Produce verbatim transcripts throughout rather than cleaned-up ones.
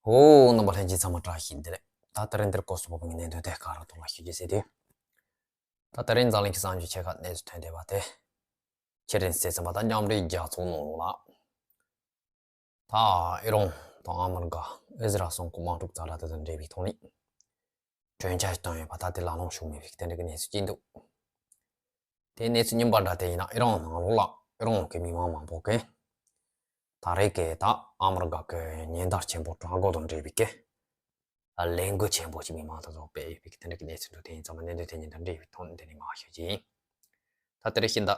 ཨོ། རྣམ་པ་ལྷན་རྒྱས་ཚང་མ་བཀྲ་ཤིས་བདེ་ལེགས། ད་དེ་རིང་འདིར་སྐོར་སོགས་པའི་གནད་དོན་དེ་ག་རང་ཐོག་ལ་ཞུ་རྒྱུ་ཟེར་དུས། ད་དེ་རིང་འཛམ་གླིང་གི་གསར་འགྱུར་ཆེ་ཁག་གནས་ཚུལ་ཐོན་བསྡད་པ་དེ། ཁྱེད་རང་གསན་ཟིན་པ་དང་མཉམ་འབྲེལ་རྒྱལ་ཚོགས་ནང་ལོགས་ལ། ད་ཨི་རན་དང་ཨ་མི་རི་ཀ་ཨི་ཟི་རལ་གསུམ་གྱི་དམག་འཁྲུག་ཛ་དྲག་དེ་དང་འབྲེལ་བའི་ཐོག་ནས། གྲོས་འཆར་ཞིག་བཏོན་ཡོད་པ་ད་དེ་ལག་ལེན་བྱུང་མེད་པའི་དེ་འདྲ་གི་གནས་ཚུལ་ཅིག་འདུག་དེ་གནས་ཚུལ་རྙིང་པ་འདྲ་དེ་ཡིན་ན་ཨི་རན་ནང་ལོགས་ལ་ཨི་རན་གྱི་མི་མང་མང་པོ་གིས། ད་རེས་ཀྱི་ད་ཨ་མི་རི་ཀ་གི་ཉེན་བརྡ་ཆེན་པོ་དྲག་པོ་དང་འབྲེལ་བའི་གི་ལས་འགུལ་ཆེན་པོ་ཞིག་མི་མང་དང་ཐོག་སྤེལ་ཡོད་པའི་གི་དེ་འདྲ་གི་གནས་ཚུལ་འདུག་དེ་ཡིན་ཙང་མ་གནད་དོན་དེ་གཉིས་དང་འབྲེལ་བའི་ཐོག་ནས་འདི་ནས་མར་ཞུ་རྒྱུ་ཡིན། ད་དེ་རིང་ཕྱི་ཟླ་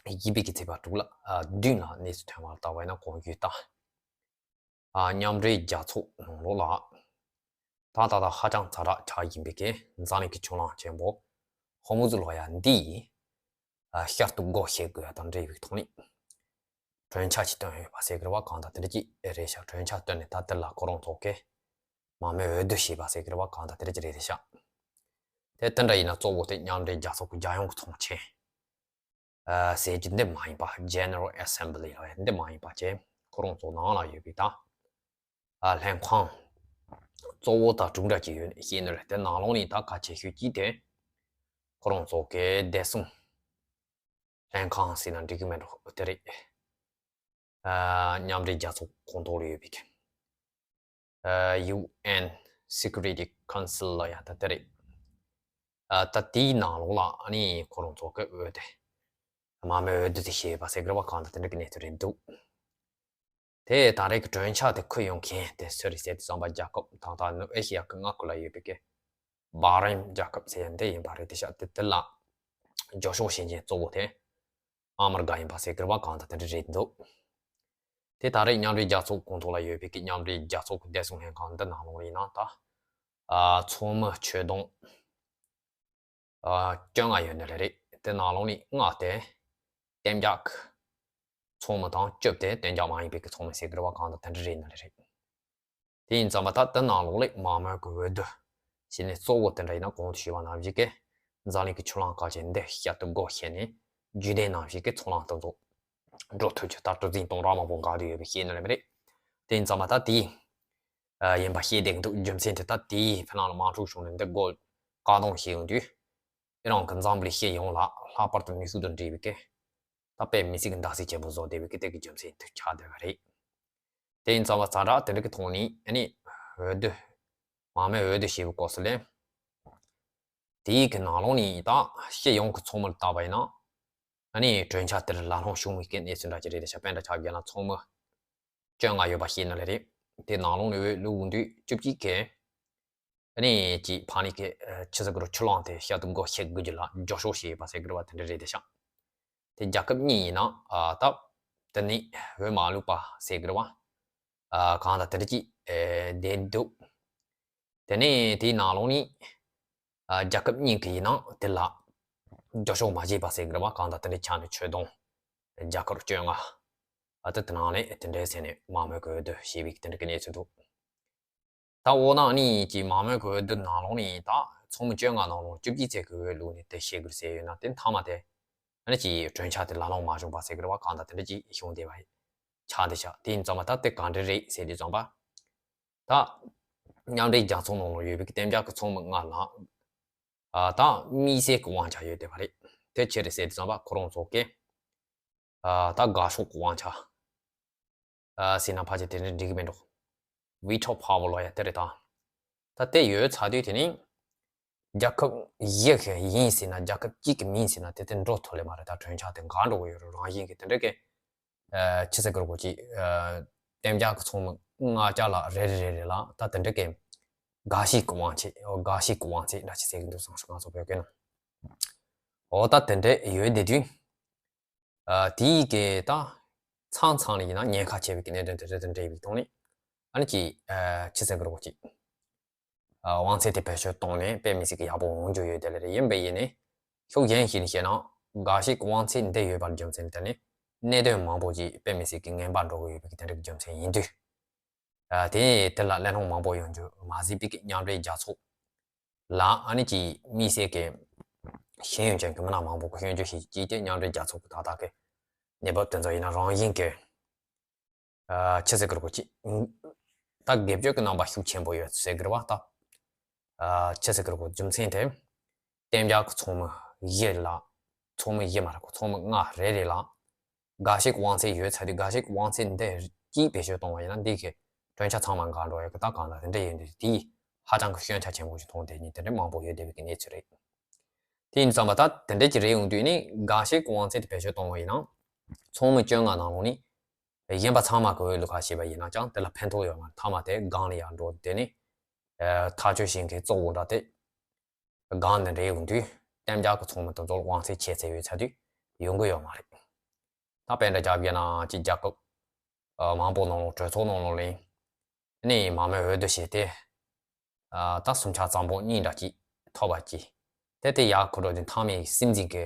བཞི་པའི་གི་ཚེས་པ་དྲུག་ལ་ཨ་བདུན་ལ་གནས་ཚུལ་ཐོན་པ་ལ་ལྟ་བ་ཡིན་ན་གོང་ཞུས་ལྟར། ཨ་མཉམ་འབྲེལ་རྒྱལ་ཚོགས་ནང་ལོགས་ལ། ད་ད་ལྟ་ཧ་ཅང་ཛ་དྲག་ཆགས་ཡིན་པའི་གི་འཛམ་གླིང་གི་ཆུ་ལྷག་ཆེན་པོ་ཧོར་མུ་ཛི་ལོགས་ཡ་འདི་ཨ་ཤར་དུ་སྒོ་ཕྱེ་དགོས་ཡ་དང་འབྲེལ་བའི་ཐོག་ནས་གྲོས་འཆར་ཅིག་བཏོན་ཡོད་པ་ཟེར་གི་རེད་བ། གང་ལྟར་དེ་འདྲ་ཅིག་རེད་ཤག་གྲོས་འཆར་བཏོན་ནས་ད་དེ་ལ་ཁོ་རང་ཚོ་གི་མང་མོས་འོས་བསྡུ་བྱས་པ་ཟེར་གི་རེད་བ། གང་ལྟར་དེ་འདྲ་ཅིག་རེད་ཤག་དེ་དེ་འདྲ་ཡིན་ན་གཙོ་བོ་དེ་མཉམ་འབྲེལ་རྒྱལ་ཚོགས་ཀྱི་རྒྱལ་ཡོངས་ཀྱི་ཚོགས་ཆེན། ཨ་ཟེར་རྒྱུ་འདི་མ་ཡིན་པ། General Assembly ལ་འདི་མ་ཡིན་པ་བྱས་ཁོ་རང་ཚོ་ནང་ལ་ཡོད་པའི་ད་ཨ་ལྷན་ཁང་གཙོ་བོ་དང་དྲུག་འདྲ་ཅིག་ཡོད་ཤེས་ནི་རེད། དེ་ནང་ལོགས་ནས་ད་གལ་ཆེ་ཤོས་གཅིག་དེ་ཁོ་རང་ཚོ་གི་བདེ་སྲུང་ལྷན་ཁང་ཟེར་ན་འགྲིག་གི་མེད་འགྲོ་དེ་རེད། ཨ་མཉམ་འབྲེལ་རྒྱལ་ཚོགས་ཁོངས་གཏོགས་ལ་ཡོད་པའི་གི་ཨ་UN Security Council ལ་ཡ་ད་དེ་རེད། ཨ་ད་དེའི་ནང་ལོགས་ལ་ཨ་ནི་ཁོ་རང་ཚོ་གི་འོས་དེ་མང་མོས་འོས་བསྡུ་དེ་བྱས་པ་ཟེར་གི་རེད་བ། གང་ལྟར་དེ་འདྲ་གི་གནས་ཚུལ་རེད་འདུག་དེ་ད་རེས་ཀྱི་གྲོས་འཆར་དེ་འཁུར་ཡོང་མཁན་དེ་སུ་རེད་ཟེར་དུས་ཙམ་པ་རྒྱལ་ཁབ་ད་ལྟ་ནུབ་ཨེ་ཤི་ཡ་གི་མངའ་ཁུལ་ལ་ཡོད་པའི་གི་བྷ་རེན་རྒྱལ་ཁབ་ཟེར་ཡ་འདི་ཡིན་པ་རེད། དེ་ཤག་དེ་དེ་ལ་རྒྱབ་སྐྱོར་བྱེད་མཁན་གཙོ་བོ་དེ་ཨ་མི་རི་ཀ་ཡིན་པ་ཟེར་གི་རེད་བ། གང་ལྟར་དེ་འདྲ་རེད་འདུག་དེ་ད་རེས་མཉམ་འབྲེལ་རྒྱལ་ཚོགས་ཁོངས་གཏོགས་ལ་ཡོད་པའི་གི་མཉམ་འབྲེལ་རྒྱལ་ཚོགས་ཀྱི་བདེ་སྲུང་ལྷན་ཁང་འདི་ནང་ལོགས་ཡིན་ན་ད་ཨ་ཚོགས་མི་ཆོད་གདོང་ཨ་བཅོ་ལྔ་ཡོད་ནི་རེད། དེ་ནང་ལོགས་ནས་ལྔ་དེ་གཏན་འཇགས་ཀྱི་ཚོགས་མི་དང་བཅུ་དེ་གཏན་འཇགས་མ་ཡིན་པའི་གི་ཚོགས་མི་ཟེར་གི་རེད་བ། གང་ལྟར་དེ་འདྲ་རེད་ནི་རེད། དེ་ཡིན་ཙང་མ་ད་དེ་ནང་ལོགས་ལས་མང་མོས་ཀྱི་འོས་བསྡུ་བྱས་ནས་གཙོ་བོ་དེ་འདྲ་ཡིན་ན་གོང་དུ་ཞུས་པ་ནང་བཞིན་གི་འཛམ་གླིང་གི་ཆུ་ལྷག་ཁག་ཅིག་འདི་ཤར་དུ་སྒོ་ཕྱེ་ནས་རྒྱུན་ལྡན་ནང་བཞིན་གི་ཚོང་ལམ་དེ་ཚོ་འགྲོ་ཐུབ་རྒྱུ་ད་གྲུ་གཟིངས་གཏོང་རག་མང་པོ་འགག་བསྡད་ཡོད་པའི་ཤེས་ནི་ལས་མི་རེད། དེ་ཡིན་ཙང་མ་ད་དེའི་ཨ་ཡིན་པ་ཤེས་བསྡད་ཀྱི་འདུག་རྒྱུ་མཚན་དེ་ད་དེའི་ཕི་ནང་ལ་དམག་འཁྲུག་བྱུང་ནས་འདི་སྒོ་བཀག་སྡོམ་བྱས་ཡོང་དུས་ཨི་རན་གྱི་འཛམ་བུ་གླིང་སྤྱི་ཡོངས་ལ་ལྷག་པར་དུ་ནུས་ཤུགས་དང་འབྲེལ་བའི་གི་ད་དཔེ་མི་སྲིད་ཀྱི་བརྡབ་གསིག་ཆེན་པོ་བཟོ་བསྡད་པའི་གི་དེ་གི་རྒྱུ་མཚན་དེ་ཆགས་བསྡད་པ་རེད། དེ་ཡིན་ཙང་མ་ཛ་དྲག་དེ་འདྲ་གི་ཐོག་ནས་ཨ་ནི་འོས་བསྡུ་མང་མོས་འོས་བསྡུ་བྱས་པའི་སྐབས་སུ་ལས་དེའི་གི་ནང་ལོགས་ནས་ད་སྤྱི་ཡོངས་ཀྱི་ཚོགས་མི་ལ་བལྟས་པ་ཡིན་ན་ཨ་ནི་གྲོས་འཆར་དེར་ལག་ལེན་བྱུང་བའི་གི་གནས་ཚུལ་འདྲ་ཅིག་རེད། དེ་ཆ་དཔེ་འདྲ་ཆགས་རྒྱུ་ན་ཚོགས་མི་བཅོ་ལྔ་ཡོད་པ་ཤེས་ནི་ལས་རེད། དེ་ནང་ལོགས་ནས་འོས་བླུག་འོང་དུས་བཅུ་གཅིག་གིས་ཨ་ནི་ཅིག་ཕ་ནི་གི་ཆི་ཟེར་གི་རོ་ཆུ་ལྷག་དེ་ཤར་དུ་སྒོ་ཕྱེ་དགོས་རྒྱུ་ལ་རྒྱབ་སྐྱོར་བྱས་ཡོད་པ་ཟེར་གི་རེད་བ། དེ་འདྲ་རེད་དེ་ཤག་དེ་རྒྱལ་ཁབ་གཉིས་ཡིན་ན་ཨ་ད་དེ་ནི་འོས་མ་བླུགས་པ་ཟེར་གི་རེད་བ། ཨ་གང་ལྟར་དེ་འདྲ་ཅིག་ཨེ་བསྡད་འདུག་དེ་ནས་དེའི་ནང་ལོགས་ནས་ཨ་རྒྱལ་ཁབ་གཉིས་ཀྱི་ཡིན་ན་དེ་ལ་རྒྱབ་སྐྱོར་མ་བྱས་པ་ཟེར་གི་རེད་བ། གང་ལྟར་དེ་འདྲ་ཆགས་ནས་ཆོད་དོན་རྒྱལ་ཁབ་བཅོ་ལྔ་ཨ་ད་དེ་ནང་ནས་དེ་འདྲའི་ཟེར་ནས་མང་མོས་གི་འོས་བསྡུ་བྱས་པའི་དེ་འདྲ་གི་གནས་ཚུལ་འདུག་ད་འོ་ན་ནི་ཅིག་མང་མོས་གི་འོས་བསྡུ་ནང་ལོགས་ནས་ད་ཚོགས་མི་བཅོ་ལྔ་ནང་ལོགས་བཅུ་གཅིག་ཙམ་གི་འོས་བླུགས་ནས་དེ་བྱེད་དགོས་ཟེར་ཡོད་ན་དེ་མཐའ་མ་དེ་ཨ་ནི་ཅིག་གྲོས་འཆར་དེ་ལག་ལེན་མ་བྱུང་བ་ཟེར་གི་རེད་བ། གང་ལྟར་དེ་འདྲ་ཅིག་བྱུང་བསྡད་པ་ཆགས་བསྡད་ཤག་དེ་ཡིན་ཙང་མ་ད་དེ་ག་འདྲ་རེད་ཟེར་དུས་ཙམ་པ་ད་མཉམ་འབྲེལ་རྒྱལ་ཚོགས་ནང་ལོགས་ཡོད་པའི་གཏན་འཇགས་ཀྱི་ཚོགས་མི་ལྔ་ལ་ཨ་ད་དམིགས་བསལ་གྱི་དབང་ཆ་ཡོད་བསྡད་པ་རེད། དེ་ཅི་རེད་ཟེར་དུས་ཙམ་པ་ཁོ་རང་ཚོ་གི་ཨ་ད་དགག་ཕྱོགས་ཀྱི་དབང་ཆ་ཨ་ཟེར་ན་ཕལ་ཆེར་དེ་འདྲ་འགྲིག་གི་མེད་འགྲོ། Veto power ལབ་ཡ་དེ་རེད་ད། ད་དེ་ཡོད་ཚར་དུས་དེ་ནི་རྒྱལ་ཁབ་བཞི་ཡིན་ཟེར་ན་རྒྱལ་ཁབ་གཅིག་གི་མིན་ཟེར་ན་དེ་དེ་འགྲོ་ཐུབ་ལེ་མ་རེད། ད་གྲོས་འཆར་དེ་འགལ་འགྲོ་གི་ཡོད་རེད། རང་བཞིན་གྱི་དེ་འདྲ་གི་ཨ་ཆི་ཟེར་གི་རེད་གོ་ཅིག་ཨ་གཏན་འཇགས་ཀྱི་ཚོགས་མི་ལྔ་ཆ་ལ་རེ་རེ་རེ་རེ་ལ་ད་དེ་འདྲ་གི་འགའ་ཞིག་གི་དབང་ཆ་འགའ་ཞིག་གི་དབང་ཆ་འདྲ་ཅིག་ཟེར་གི་འདུག་བསམ་སོང་ང་ཚོ་བོད་སྐད་ནང་། འོ་ད་དེ་འདྲ་ཡོད་བསྡད་དུས། ཨ་དེའི་གི་ད་མཚམས་མཚམས་ལ་ཡིན་ན་ཉེན་ཁ་ཆེ་བའི་གི་གནད་དོན་དེ་འདྲ་དང་འབྲེལ་བའི་ཐོག་ནས་ཨ་ནི་ཅིག་ཨ་ཆི་ཟེར་གི་རེད་གོ་ཅིག་ཨ་དབང་ཚད་དེ་བེད་སྤྱོད་བཏང་ནས་དཔེ་མི་སྲིད་ཀྱི་ཡག་པོ་འོང་རྒྱུ་ཡོད་དེ་ལས་རེད། ཡིན་པས་ཡིན་ནས་ཕྱོགས་གཞན་ཞིག་ནས་བཤད་ན་འགའ་ཞིག་དབང་ཚད་འདི་ཡོད་པར་རྒྱུ་མཚན་དེ་ནི་གནད་དོན་མང་པོ་ཅིག་དཔེ་མི་སྲིད་ཀྱི་ངན་པ་འགྲོ་གི་ཡོད་པའི་གི་དེ་འདྲ་གི་རྒྱུ་མཚན་ཡིན་དུས། ཨ་དེ་དེ་ལ་གླེང་སློང་མང་པོ་ཡོང་རྒྱུ་མ་གཟིགས་པའི་གི་མཉམ་འབྲེལ་རྒྱལ་ཚོགས་ལ་ཨ་ནི་ཅིག་དམིགས་བསལ་གི་ཤེས་ཡོན་ཅན་གྱི་མི་སྣ་མང་པོ་གི་སྐྱོན་བརྗོད་ཞིག་བྱས་ཏེ་མཉམ་འབྲེལ་རྒྱལ་ཚོགས་ཀྱི་ད་ལྟ་གི་གནས་བབ་དེ་ཚོ་ཡིན་ན་རང་བཞིན་གྱི་ཨ་ཆི་ཟེར་གི་རེད་གོ་ཅིག་ ད་དགེ་སྦྱོར་གྱི་རྣམ་པ་ཤུགས་ཆེན་པོ་ཡོད་ཟེར་གི་རེད་བ། ད་ཨ་ཅི་ཟེར་གི་རེད་གོ། རྒྱུ་མཚན་དེ་གཏན་འཇགས་ཀྱི་ཚོགས་མི་བཞི་ལ། ཚོགས་མི་བཞི་མ་རེད་གོ། ཚོགས་མི་ལྔ་རེ་རེ་ལ་འགའ་ཞིག་དབང་ཚད་ཡོད་ཚར་དུས། འགའ་ཞིག་དབང་ཚད་འདི་གཅིག་བེད་སྤྱོད་གཏོང་བ་ཡིན་ན་འདི་གི་གྲོན་ཆ་ཚང་མ་འགག་འགྲོ་ཡོད་གི། ད་གང་ལྟར་དེ་འདྲ་ཡིན་དུས་དེ་ཧ་ཅང་གི་སྐྱོན་ཆ་ཆེན་པོ་ཞིག་མཐོང་། དེ་ནི་དེ་འདྲ་མང་པོ་ཡོད་བསྡད་པའི་གི་གནས་ཚུལ་རེད། དེ་ཡིན་ཙང་མ་ད་དེ་འདྲ་ཅིག་རེད་ཡོང་དུས་ནི། འགའ་ཞིག་དབང་ཚད་དེ་བེད་སྤྱོད་གཏོང་བ་ཡིན་ན་ཚོགས་མི་བཅོ་ལྔ་ནང་ལོགས་ནས་གཞན་པ་ཚང་མ་གི་འོས་བླུག་ག་བྱས་པ་ཡིན་ན་ཀྱང་དེ་ལ་ཕན་ཐོགས་ཡོད་མ་རེད། མཐའ་མ་དེ་སྒང་ལ་ཡར་འགྲོ། དེ་ནི་ཐག་གཅོད་བྱེད་མཁན་གཙོ་བོ་འདྲ་དེ་སྒང་འདི་འདྲ་ཡོང་དུས་གཏན་འཇགས་ཀྱི་ཚོགས་མི་དེ་ཚོར་དབང་ཚད་ཆེ་ཚད་ཡོད་ཚར་དུས་ཡོང་གི་ཡོད་མ་རེད། ད་དཔེ་འདྲ་རྒྱབ་ཡིན་ན་ཅིག་རྒྱལ་ཁབ་ཨ་མང་པོ་ནང་ལོགས་གྲོས་ཚོགས་ནང་ལོགས་ལ་ནི་མང་མོས་འོས་བསྡུ་བྱས་ཏེ། ཨ་ད་སུམ་ཆ་ཙམ་པོ་གཉིས་འདྲ་ཅིག་ཐོབ་པ་ཅིག་དེ་དེ་ཡར་འགྲོ་དུས་མཐའ་མའི་སྲིད་འཛིན་གྱི་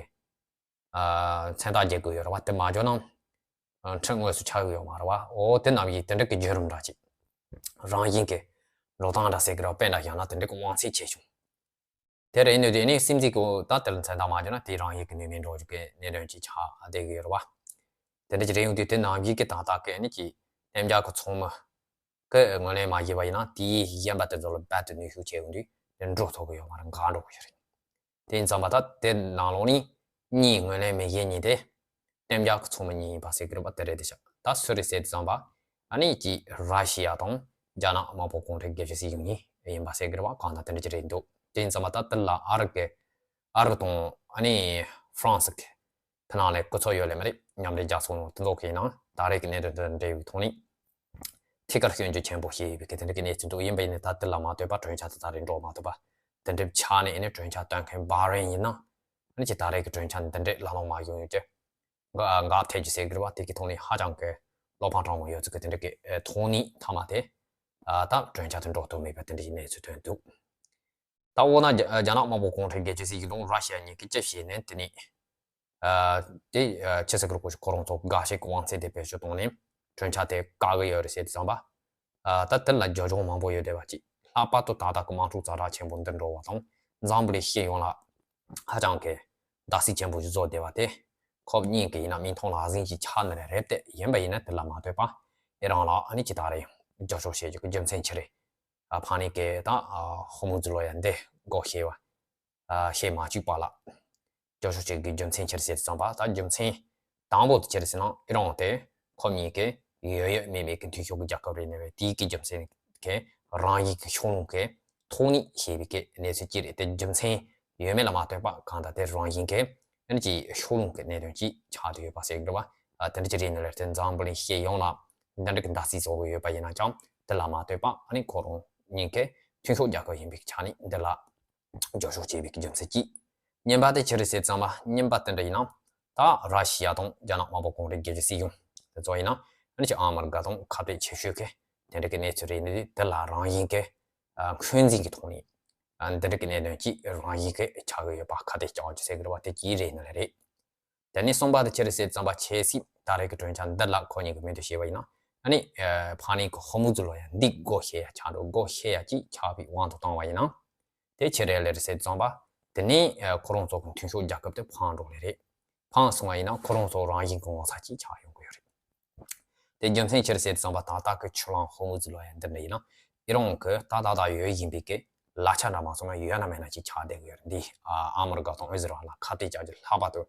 ཨ་མཚན་རྟགས་རྒྱག་དགོས་ཡོད་རེད་བ། དེ་མ་འཇོག་ན་ཨ་ཁྲིམས་དངོས་སུ་ཆགས་ཀྱི་ཡོད་མ་རེད་བ། འོ་དེ་ནམ་ཡིན་དེ་འདྲ་གི་བརྒྱུད་རིམ་འདྲ་ཅིག་རང་བཞིན་གྱི་འགྲོ་སྟངས་འདྲ་ཟེར་གི་རེད་བ། དཔེ་འདྲ་བཞག་ན་དེ་འདྲ་གི་དབང་ཚད་ཆེ་ཆུང་དེ་རེད། ནུས་དེ་ནི་སྲིད་འཛིན་གྱི་ད་དེར་མཚན་རྟགས་མ་བྱུང་ན་དེ་རང་ཡིན་གྱི་ནུས་མེད་འགྲོ་རྒྱུ་གི་གནད་དོན་ཅིག་ཆགས་བསྡད་ཀྱི་ཡོད་རེད་བ། དེ་འདྲ་ཅིག་རེད་ཡོང་དུས་དེ་ནམ་ཡིན་གྱི་ད་ལྟ་གི་ནི་ཅིག་གཏན་འཇགས་ཀྱི་ཚོགས་མི་གི་ངོས་ལེན་མ་བྱས་པ་ཡིན་ན་དེའི་གཞན་པ་དེ་ཚོ་ལ་རྦད་དེ་ནུས་ཤུགས་ཆེ་ཡོང་དུས་དེ་འགྲོ་ཐུབ་ཀྱི་ཡོད་མ་རེད། འགག་འགྲོ་གི་རེད། དེ་ཡིན་ཙང་མ་ད་དེ་ནང་ལོགས་ནི་གཉིས་ངོས་ལེན་མི་བྱེད་མཁན་དེ་གཏན་འཇགས་ཀྱི་ཚོགས་མི་གཉིས་ཡིན་པ་ཟེར་གི་རེད་པ། དེ་རེད་དེ་ཤག་ད་སུ་རེད་ཟེར་དུས་ཙམ་པ་ཨ་ནི་ཅིག་ར་ཤི་ཡ་དང་རྒྱ་ནག་དམར་པོ་གུང་ཁྲན་སྒེར་གཅོད་སྲིད་གཞུང་གཉིས་ཡིན་པ་ཟེར་གི་རེད་པ། གང་ལྟར་དེ་འདྲ་ཅིག་རེད་འདུག་དེ་ཡིན་ཙང་མ་ད་དེ་ལ་ཨ་རི་གི་ཨ་རི་དང་ཨ་ནི་ཧྥ་རན་སི་གི་ཕི་ནང་ལ་སྐུ་ཚབ་ཡོད་ལེ་མ་རེད། མཉམ་འབྲེལ་རྒྱལ་ཚོགས་ནང་དེ་ཚོ་གི་ནང་ད་རེས་ཀྱི་གནད་དོན་དེ་འབྲེལ་བའི་ཐོག་ནས་ཐད་ཀར་སྐྱོན་བརྗོད་ཆེན་པོ་བྱས་ཡོད་པའི་གི་དེ་འདྲ་གི་གནས་ཚུལ་འདུག་ཡིན་པ་ཡིན་ནའི་ད་དེ་ལ་མ་ལྟོས་པར་གྲོས་འཆར་དེ་ད་རེས་འགྲོ་མ་ཐུབ་པ་དེ་འདྲ་ཆགས་ནས་ཨ་ནི་གྲོས་འཆར་བཏོན་མཁན་བྷ་རེན་ཡིན་ན་ཨ་ནི་ཅིག་ད་རེས་ཀྱི་གྲོས་འཆར་འདི་འདྲས་ལག་ལེན་མ་བྱུང་ཡོད་ཀྱི་འགག་འགག་ཐེབས་ཀྱི་ཟེར་གི་རེད་པ། དེ་གི་ཐོག་ནས་ཧ་ཅང་གི་བློ་ཕམ་དྲང་མོ་ཡོད་ཚུལ་གི་དེ་འདྲ་གི་ཐོག་ནས་མཐའ་མ་དེ་ད་གྲོས་འཆར་དེ་འགྲོ་ཐུབ་མེད་པ་དེ་འདྲ་གི་གནས་ཚུལ་ཐོན་འདུག་ད་འོ་ན་རྒྱ་རྒྱ་ནག་དམར་པོ་གུང་ཁྲན་སྒེར་གཅོད་སྲིད་གཞུང་དང་ར་ཤི་ཡ་གཉིས་ཀྱིས་ཅི་བྱས་ནས་དེ་ནས་ཨ་དེ་ཨ་ཆི་ཟེར་གི་རེད་གོ། ཁོ་རང་ཚོ་འགའ་ཞིག་གི་དབང་ཚད་དེ་བེད་སྤྱོད་བཏང་ནས་གྲོས་འཆར་དེ་བཀག་གི་ཡོད་རེད་ཟེར་དུས་ཙམ་པ། ཨ་ད་དེ་ལ་རྒྱབ་ལྗོངས་མང་པོ་ཡོད་བསྡད་པ་ཅིག་ལྷག་པར་དུ་ད་ལྟ་གི་དམག་འཁྲུག་ཛ་དྲག་ཆེན་པོ་འདི་འགྲོ་བ་དང་། འཛམ་བུ་གླིང་སྤྱི་ཡོངས་ལ་ཧ་ཅང་གི་བརྡབ་གསིག་ཆེན་པོ་ཞིག་བཟོ་བསྡད་པ་དེ་ཁོ་གཉིས་ཀྱི་ཡིན་ན་མིག་མཐོང་ལག་ཟིན་ཞིག་ཆགས་ནི་རེད་རེད་དེ། ཡིན་པ་ཡིན་ན་དེ་ལ་མ་ལྟོས་པར་ཨི་རན་ལ་ཨ་ནི་ཅི་ད་རེད་རྒྱབ་སྐྱོར་བྱེད་རྒྱུ་གི་རྒྱུ་མཚན་ཅི་རེད། ཨ་ཕ་ནི་གི་ད་ཨ་ཧོར་མུ་ཛི་ལོ་ཡ་འདི་སྒོ་ཕྱེ་བ་ཨ་ཕྱེ་མ་བཅུག་པ་ལ་རྒྱབ་སྐྱོར་བྱེད་དགོས་རྒྱུ་མཚན་ཅི་རེད་ཟེར་དུས་ཙམ་པ། ད་རྒྱུ་མཚན་དང་པོ་དེ་ཅི་རེད་ཟེར་ན་ཨི་རན་དེ་ཁོ་གཉིས་ཀྱི་ཡོད་ཡོད་མེད་མེད་ཀྱི་མཐུན་ཕྱོགས་ཀྱི་རྒྱལ་ཁབ་རེད་ནི་རེད། དེའི་གི་རྒྱུ་མཚན་གྱི་རང་ཡིག་གི་ཕྱོགས་ལྷུང་གི་ཐོག་ནས་བྱས་པའི་གི་གནས་ཚུལ་ཅིག་རེད་དེ། རྒྱུ་མཚན་ཡོད་མེད་ལ་མ་ལྟོས་པ་གང་ལྟར་དེ་རང་བཞིན་གྱི་ཨ་ནི་ཅིག་ཕྱོགས་ལྷུང་གི་གནད་དོན་ཅིག་ཆགས་བསྡད་ཡོད་པ་ཟེར་གི་རེད་བ། ཨ་དེ་འདྲ་ཅིག་རེད་ནི་རེད་དེ། འཛམ་བུ་གླིང་སྤྱི་ཡོངས་ལ་འདི་འདྲ་གི་བརྡབ་གསིག་བཟོ་གི་ཡོད་པ་ཡིན་ན་ཀྱང་དེ་ལ་མ་ལྟོས་པ་ཨ་ནི་ཁོ་རང་གཉིས་ཀྱི་མཐུན་ཕྱོགས་རྒྱལ་ཁབ་ཡིན་པའི་ཆ་ནས་འདི་ལ་རྒྱབ་སྐྱོར་བྱས་པའི་རྒྱུ་མཚན་གཅིག་གཉིས་པ་དེ་ཅི་རེད་ཟེར་ཙམ་པ། གཉིས་པ་དེ་འདྲ་ཡིན་ན་ད་ར་ཤི་ཡ་དང་རྒྱ་ནག་དམར་པོ་གུང་ཁྲན་སྒེར་གཅོད་སྲིད་གཞུང་དེ་ཚོ་ཡིན་ན་ཨ་ནི་ཅིག་ཨ་མི་རི་ཀ་དང་ཁ་གཏད་ཆེ་ཤོས་ཀྱི་དེ་འདྲ་གི་གནས་ཚུལ་རེད་ནི་དེ་ལ་རང་བཞིན་གྱི་འཁོན་འཛིན་གྱི་ཐོག་ནས་འདི་འདྲ་གི་གནད་དོན་གཅིག་རང་བཞིན་གྱི་ཆགས་ཀྱི་ཡོད་པ། ཁ་གཏད་བཅག་རྒྱུ་ཟེར་གི་རེད་བ། དེ་གཅིག་རེད་ནི་རེད། དེ་ནས་གསུམ་པ་དེ་ཅི་རེད་ཟེར་ཙམ་པ། ཆབ་སྲིད་ད་རེས་ཀྱི་གྲོས་འཆར་འདི་ལ་ཁོ་གཉིས་ཀྱི་མིང་དུ་བྱས་པ་ཡིན་ན་ཨ་ནི་ཕ་ནི་གི་ཧོར་མུ་ཛི་ལོ་ཡ་འདི་སྒོ་ཕྱེ་ཡ་ཆགས་འགྲོ། སྒོ་ཕྱེ་ཡ་གཅིག་ཆགས་པའི་དབང་དུ་བཏང་བ་ཡིན་ན། དེ་ཆི་རེད་ལེ་རེད་ཟེར་ཙམ་པ། དེ་ནས་ཁོ་རང་ཚོ་གི་མཐུན་ཕྱོགས་རྒྱལ་ཁབ་དེ་ཕངས་འགྲོ་ལེ་རེད། ཕངས་སོང་བ་ཡིན་ན་ཁོ་རང་ཚོ་རང་བཞིན་གྱི་ངོ་ཚ་ཅིག་ཆགས་ཡོང་གི་ཡོད་རེད། དེ་རྒྱུ་མཚན་ཅི་རེད་ཟེར་ཙམ་པ། ད་ལྟ་གི་ཆུ་གླང་ཧོར་མུ་ཛི་ལོ་ཡ་འདི་འདྲ་ཡིན་ན་ཨི་རན་གི་ད་ད་ད་ཡོད་བཞིན་པའི་གི་ལག་ཆ་འདྲ་མ་སོང་ན་ཡོད་ན་མེད་ན་ཅིག་ཆགས་བསྡད་གི་ཡོད་རེད། འདི་ཨ་ཨ་མི་རི་ཀ་དང་ཨི་ཟི་རལ་ལ་ཁ་གཏད་བཅག་རྒྱུ། ལྷག་པར་དུ་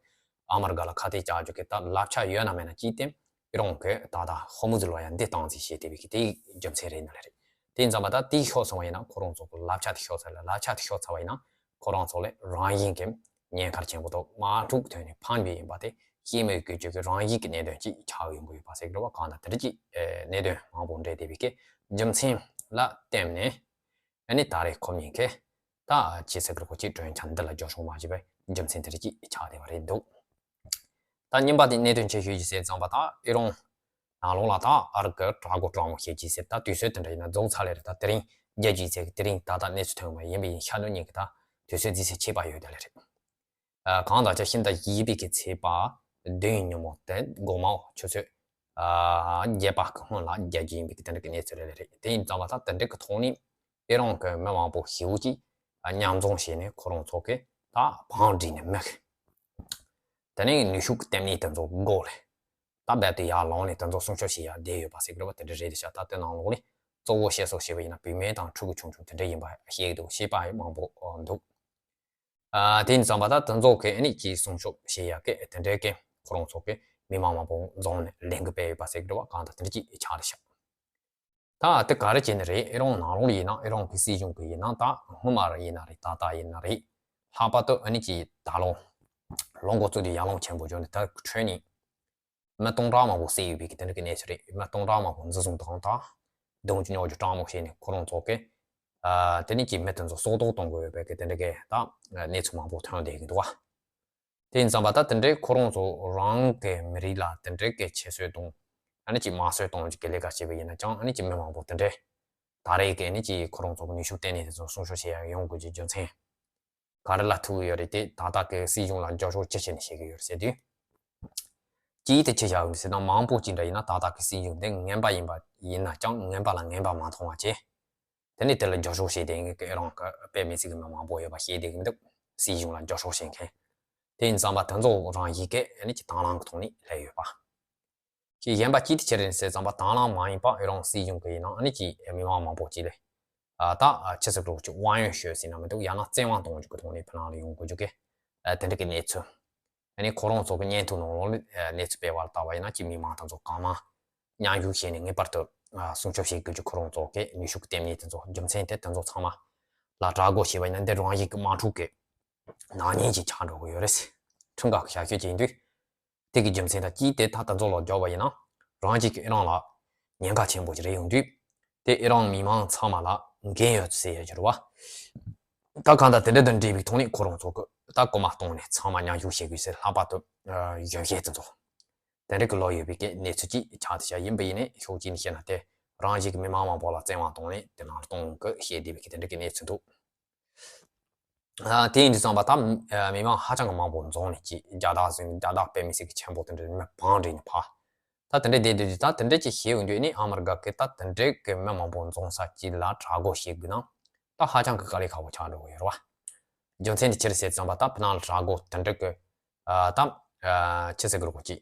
ཨ་མི་རི་ཀ་ལ་ཁ་གཏད་བཅག་རྒྱུ་གི་ད་ལག་ཆ་ཡོད་ན་མེད་ན་ཅིག་དེ་ཨི་རན་གི་ད་ད་ཧོར་མུ་ཛི་ལོ་ཡ་འདི་སྟངས་འཛིན་བྱེད་བསྡད་པའི་གི་དེའི་རྒྱུ་མཚན་རེད་ནི་ལེ་རེད། དེ་ཡིན་ཙམ་པ་ད་དེ་ཤོར་སོང་བ་ཡིན་ན་ཁོ་རང་ཚོ་གི་ལག་ཆ་དེ་ཤོར་ཚར་ལ། ལག་ཆ་དེ་ཤོར་ཚར་བ་ཡིན་ན་ཁོ་རང་ཚོ་ལ་རང་བཞིན་གྱི་ཉེན་ཁ་ཆེན་པོ་དང་དམག་འཁྲུག་ཐོག་ནས་ཕམ་རྒྱུ་ཡིན་པ་དེ་ཤེས་མེད་དགོས་རྒྱུ་གི་རང་བཞིན་གྱི་གནད་དོན་ཅིག་ཆགས་ཡོང་གི་ཡོད་པ་ཟེར་གི་རེད་བ། གང་ལྟར་དེ་འདྲ་ཅིག་གནད་དོན་མང་པོ་འདྲེས་བསྡད་པའི་གི་རྒྱུ་མཚན་ལ་བརྟེན་ནས་ཨ་ནི་ད་རེས་ཁོ་གཉིས་ཀྱིས་ད་ཅི་ཟེར་གི་རེད་གོ། ཅིག་གྲོས་འཆར་འདི་ལ་རྒྱབ་སྐྱོར་མ་བྱས་པའི་རྒྱུ་མཚན་དེ་འདྲ་ཅིག་ཆགས་བསྡད་པ་རེད་འདུག་ད་གཉིས་པ་དེ་གནད་དོན་ཆེ་ཤོས་ཅིག་ཟེར་ཙམ་པ། ད་ཨི་རན་ནང་ལོགས་ལ་ད་ཨ་རི་གི་དྲག་རྒོལ་དྲག་མོ་བྱེད་ཀྱི་ཟེར། ད་དུས་ཚོད་དེ་འདྲ་ཡིན་ན་རྫོགས་ཚར་ལེ་རེད། ད་དེ་རིང་རྒྱལ་སྤྱིའི་ཚེས་དེ་རིང་ད་ལྟ་གནས་ཚུལ་ཐོན་པ་ཡིན་པ་ཡིན། ཤར་ནུབ་གཉིས་ཀྱི་ད་དུས་ཚོད་རྫིས་ཚེས་ཁྱད་པར་ཡོད་ད་ལེ་རེད། ཨ་གང་ལྟར་ཕྱི་ཟླ་བཞི་པའི་གི་ཚེས་པ་བདུན་ཉིན་མོ་དེ་དགོང་མོ་ཆུ་ཚོད་ཨ་བརྒྱད་པ་གི་སྔོན་ལ་རྒྱལ་སྤྱི་ཡིན་པའི་གི་དེ་འདྲ་གི་གནས་ཚུལ་རེད་ལེ་རེད། དེ་ཡིན་ཙམ་པ་ད་དེ་འདྲ་གི་ཐོག་ནས་ཨི་རན་གི་མི་མང་པོ་ཞེ་པོ་ཅིག་མཉམ་འཛོམས་བྱས་ནས་ཁོ་རང་ཚོ་གི་ད་བང་བསྒྲིགས་ནས་མི་གི་དེ་ནས་ནུས་ཤུགས་ལྟེ་གནས་དེ་ཚོ་བགོས་ལེ། ད་རྦད་དེ་ཡར་ལངས་ནས་དེ་ཚོ་སྲུང་སྐྱོབ་བྱེད་ཡ་བསྡད་ཡོད་པ་ཟེར་གི་རེད་བ། དེ་འདྲ་རེད་དེ་ཤག་ད་དེ་ནང་ལོགས་ནས་ ལྟོ་གོས་བཤད་སྲོལ་བྱས་པ་ཡིན་ན་བུད་མེད་དང་ཕྲུ་གུ་ཆུང་ཆུང་དེ་འདྲ་ཡིན་པ་བཤད་འདུག་བཤད་པ་མང་པོ་འདུག་ཨ་དེ་ཡིན་ཙང་པ་ད་དེ་ཚོ་གི་ཨ་ནི་ཅིག་སྲུང་སྐྱོབ་བྱེད་ཡག་གི་དེ་འདྲའི་གི་ཁོ་རང་ཚོ་གི་མི་མང་མང་པོ་འཛོམས་ནས་ལས་འགུལ་སྤེལ་ཡོད་པ་ཟེར་གི་འདྲ་བ་གང་ལྟར་དེ་འདྲ་ཅིག་ཆགས་བསྡད་ཤག་ད་དེ་ག་རེ་བྱས་ནི་རེད། ཨི་རན་ནང་ལོགས་ལ་ཡིན་ན་ཨི་རན་གི་སྲིད་གཞུང་གི་ཡིན་ན་ད་སྔོན་མ་ར་ཡིན་ན་རེད། ད་ལྟ་ཡིན་ན་རེད། ལྷག་པར་དུ་ཨ་ནི་ཅིག་ད་ལོ་ལོ་འགོ་བཙུགས་དུས་ཡར་ཀླུང་ཆེན་པོ་བྱོན་ནས་ད་ཁྲོད་ནས་མི་སྟོང་ཕྲག་མང་པོ་བསད་ཡོད་པའི་གི་དེ་འདྲ་གི་གནས་ཚུལ་རེད། མི་སྟོང་ཕྲག་མང་པོ་འཛིན་བཟུང་དང་ད་རྡུང་རྒྱུ་རྙོག་རྒྱུ་སྤྲང་མོ་བྱས་ནས་ཁོ་རང་ཚོ་གི་ཨ་དེ་ནས་ཀྱི་མི་དེ་ཚོ་སྲོག་ཐོག་གཏོང་དགོས་ཡོད་པའི་གི་དེ་འདྲ་གི་ད་གནས་ཚུལ་མང་པོ་ཐོན་བསྡད་ཀྱི་འདུག་བ། དེ་ཡིན་ཙང་པ་ད་དེ་འདྲའི་ཁོ་རང་ཚོ་རང་གི་མི་རིགས་ལ་དེ་འདྲའི་གི་ཁྱད་གསོད་དང་ཨ་ནི་ཅིག་དམར་གསོད་གཏོང་རྒྱུ་གི་ལས་ཀ་བྱས་པ་ཡིན་ན་ཅང་ཨ་ནི་ཅིག་མི་མང་པོ་དེ་འདྲའི་ད་རེས་གི་ཨ་ནི་ཅིག་ཁོ་རང་ཚོ་གི་ནུས་ཤུགས་བརྟན་གནས་དེ་ཚོ་སྲུང་སྐྱོབ་བྱེད་ཡག་ཡོང་དགོས་ཀྱི་རྒྱུ་མཚན། ག་རེ་ལ་ཐུག་ཡོད་རེད་དེ། ད་ལྟ་གི་སྲིད་གཞུང་ལ་རྒྱབ་སྐྱོར་ཅི་བྱས་ནས་བྱེད་ཀྱི་ཡོད་རེད་ཟེར་དུས། གཅིག་དེ་ཅི་བྱ་ཡོད་ཟེར་ན་མང་པོ་ཅིག་འདྲ་ཡིན་ན་ད་ལྟ་གི་སྲིད་གཞུང་འདི་ངན་པ་ཡིན་པ་ཡིན་ན་ཀྱང་ངན་པ་ལ་ངན་པ་མ་མཐོང་བ་བྱས། དེ་ནས་དེ་ལ་རྒྱབ་སྐྱོར་བྱས་ཏེ་ཨི་རན་གི་དཔེ་མི་སྲིད་གི་མི་མང་པོ་ཡོད་པ་ཤེས་བསྡད་ཀྱི་མི་འདུག་སྲིད་གཞུང་ལ་རྒྱབ་སྐྱོར་བྱེད་མཁན། དེ་ཡིན་ཙང་པ་དེ་ཚོ་རང་བཞིན་གྱིས་ཨ་ནི་ཅིག་དང་བླངས་ཀྱི་ཐོག་ནས་སླེབས་ཡོད་པ། ཞེས་གཞན་པ་ཅི་སྟེ་ཁྱེད་རེད་ཟེར་ཙམ་པ་དང་བླངས་མ་ཡིན་པ་ཨི་རན་སྲིད་གཞུང་གི་ཡིན་ན་ཨ་ནི་ཅིག་མི་མང་མང་པོ་ཅིག་ལས། ཨ་ད་ཨ་ཆི་ཟེར་རོགས་ཅིག་དབང་ཡོད་ཤོད་ཟེར་ན་མི་འདུག་ཡང་ན་བཙན་དབང་གཏོང་རྒྱུ་གི་ཐོག་ནས་ཕ་ནང་ལ་ཡོང་དགོས་རྒྱུ་གི་ཨ་དེ་འདྲ་གི་གནས་ཚུལ། ཨ་ནི་ཁོ་རང་ཚོ་གི་བརྙན་ཐུང་ནང་ལོགས་ལ་ཨ་གནས་ཚུལ་སྤེལ་བ་ལ་བལྟས་པ་ཡིན་ན་ཅིག་མི་མང་དེ་ཚོ་གང་མང་མཉམ་ཞུགས་བྱས་ནས་ངེས་པར་དུ་ཨ་སྲུང་སྐྱོབ་བྱེད་དགོས་རྒྱུ་ཁོ་རང་ཚོ་གི་ནུས་ཤུགས་ལྟེ་གནས་དེ་ཚོ་རྒྱུ་མཚན་དེ་དེ་ཚོ་ཚང་མ་ལ་གྲགས་འགོ་བྱས་པ་ཡིན་ན་འདི་རང་བཞིན་གི་དམག་འཁྲུག་གི་ནག་ཉེས་ཅིག་ཆགས་འགྲོ་གི་ཡོད་རེད། ཁྲིམས་འགལ་གྱི་བྱ་སྤྱོད་ཅིག་ཡིན་དུས། དེ་གི་རྒྱུ་མཚན་དང་གཅིག་དེ་ད་ལྟ་ཚོ་ལ་རྒྱབ་པ་ཡིན་ན་རང་གཅིག་གི་ཨི་རན་ལ་ཉེན་ཁ་ཆེན་པོ་ཞིག་རེད་ཡོང་དུས། དེ་ཨི་རན་མི་མང་ཚང་མ་ལ་འགན་ཡོད་ཟེར་ཡ་ཅིག་རེད་བ། ད་གང་ལྟར་དེ་འདྲ་དང་འབྲེལ་བའི་ཐོག་ནས་ཁོ་རང་ཚོ་གི་ད་གོ་མ་གཏོང་ནས་ཚང་མ་མཉམ་ཞུགས་བྱེད་དགོས་ཟེར་ལྷག་པར་དུ་གཞོན་སྐྱེས་དེ་ཚོ་དེ་འདྲ་གི་ལོ་ཡོད་པའི་གི་གནས་ཚུལ་ཅིག་ཆགས་བསྡད་ཤག་ཡིན་པ་ཡིན་ནའི་ཕྱོགས་གཅིག་ནས་བཤད་ན་དེ་རང་གཅིག་གི་མི་མང་མང་པོ་ལ་བཙན་དབང་གཏོང་ནས་དེ་ནང་གཏོང་གི་བཤད་བསྡད་པའི་གི་དེ་འདྲ་གི་གནས་ཚུལ་འདུག་ཨ་དེ་ཡིན་དུས་ཙམ་པ་ད་མི་མང་ཧ་ཅང་གི་མང་པོ་འཛོམས་ནས་ཀྱི་རྒྱ་སྟག་ཟིན་རྒྱ་སྟག་དཔེ་མི་སྲིད་ཀྱི་ཆེན་པོ་དེ་འདྲ་མི་བང་བསྒྲིགས་ནས་ཕ། ད་དེ་འདྲ་བསྡད་དུས་ད་དེ་འདྲ་ཅིག་བྱེད་འོང་དུས་ནི་ཨ་མི་རི་ཀ་གི་ད་དེ་འདྲ་གི་མི་མང་པོ་འཛོམས་ས་ཅིག་ལ་དྲག་རྒོལ་བྱེད་དགོས་ན་ད་ཧ་ཅང་གི་དཀའ་ལས་ཁག་པོ་ཆགས་འགྲོ་གི་ཡོད་རེད་བ། རྒྱུ་མཚན་དེ་ཅི་རེད་ཟེར་ཙམ་པ་ད་ཕ་ནང་ལ་དྲག་རྒོལ་དེ་འདྲ་གི་ཨ་ད་ཨ་ཆི་ཟེར་གི་རེད་གོ་ཅིག་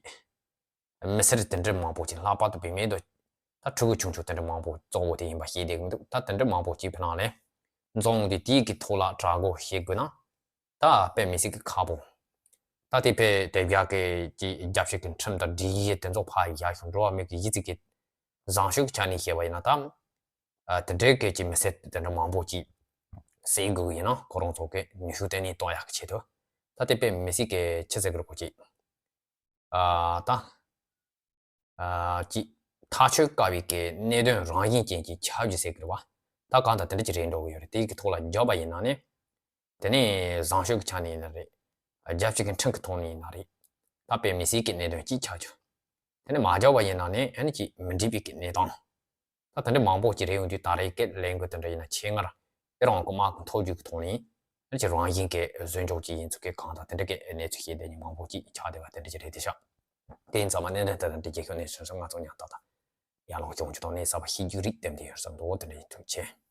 མི་སེར་དེ་འདྲ་མང་པོ་ཅིག་ལྷག་པར་དུ་བུད་མེད་དང་ད་ཕྲུ་གུ་ཆུང་ཆུང་དེ་འདྲ་མང་པོ་གཙོ་བོ་དེ་ཡིན་པ་ཤེས་བསྡད་ཀྱི་འདུག་ད་དེ་འདྲ་མང་པོ་ཅིག་ཕ་ནང་ལ་འཛོམས་ཏེ་དེའི་གི་ཐོག་ལ་དྲག་རྒོལ་བྱེད་དགོས་ན་ད་དཔེ་མི་སྲིད་ཀྱི་ཁག་པོ། ད་དེ་དཔེ་དེབ་རྒྱག་གི་ཀྱི་རྒྱབ་ཤོད་ཀྱི་ཁྲིམས་དང་སྒྲིག་གཞི་དེ་ཚོ་ཕར་བཞག་ཤོག་འགྲོ་བ་མི་གི་གཞི་རྩའི་གི་བཟང་སྤྱོད་ཀྱི་ཆ་ནས་བཤད་པ་ཡིན་ན་ད་དེ་འདྲའི་གི་ཀྱི་མི་སེར་དེ་འདྲ་མང་པོ་ཅིག་བསད་དགོས་ཀྱི་ཡིན་ན་ཁོ་རང་ཚོ་གི་ནུས་ཤུགས་བརྟན་གནས་གཏོང་ཡག་གི་ཆེད་དུ་ད་དེ་དཔེ་མི་སྲིད་ཀྱི་ཆི་ཟེར་གི་རེད་གོ་ཅིག་ཨ་ད། ཨ་ཅིག་ཐག་གཅོད་དཀའ་བའི་གི་གནད་དོན་རང་བཞིན་ཅན་གྱི་ཆགས་རྒྱུ་ཟེར་གི་རེད་བ། ད་གང་ལྟར་དེ་འདྲ་ཅིག་རེད་འགྲོ་གི་ཡོད་རེད། དེའི་གི་ཐོག་ལ་རྒྱབ་པ་ཡིན་ན་ནི། དེ་ནི་བཟང་སྤྱོད་ཀྱི་ཆ་ནས་ཡིན་ན་རེད། རྒྱབ་སྤྱོད་ཀྱི་ཁྲིམས་ཀྱི་ཐོག་ནས་ཡིན་ན་རེད། ད་དཔེ་མི་སྲིད་ཀྱི་གནད་དོན་ཅིག་ཆགས་རྒྱུ། དེ་ནི་མ་རྒྱབ་པ་ཡིན་ན་ནི་ཨ་ནི་ཅིག་མི་འགྲིག་པའི་གི་གནས་སྟངས། ད་དེ་འདྲ་མང་པོ་ཅིག་རེད་ཡོང་དུས་ད་རེས་སྐད་ལས་འགུལ་དེ་འདྲ་ཡིན་ན་ཆེད་མངགས་ཨི་རན་གྱི་དམག་གི་མཐོ་རྒྱུགས་ཀྱི་ཐོག་ནས་ཨ་ཅིག་རང་བཞིན་གྱི་ཟོལ་འཇོག་ཅིག་ཡིན་ཚུལ་གྱི་གང་དང་དེ་འདྲ་གི་གནས་ཚུལ་ཤེས་བསྡད་མཁན་མང་པོ་ཅིག་ཆགས་བསྡད་པ་དེ་འདྲ་ཅིག་རེད་དེ་ཤག་དེ་ཡིན་ཙང་མ་གནད་དོན་དེ་དང་འབྲེལ་རྒྱལ་ཁབ་གནས་ཚུལ་སོགས་ང་ཚོ་ཉམས་ཐག་དང་ཡར་ལངས་སྐྱོང་རྒྱུ་དང་གནས་གསར་པ་ཤེས་རྒྱུ་རིགས་བསྟན་དེ་ཡོད་བསམ་འདུག་དེ་འདྲ་ཡིན་ཐུགས་རྗེ་ཆེ།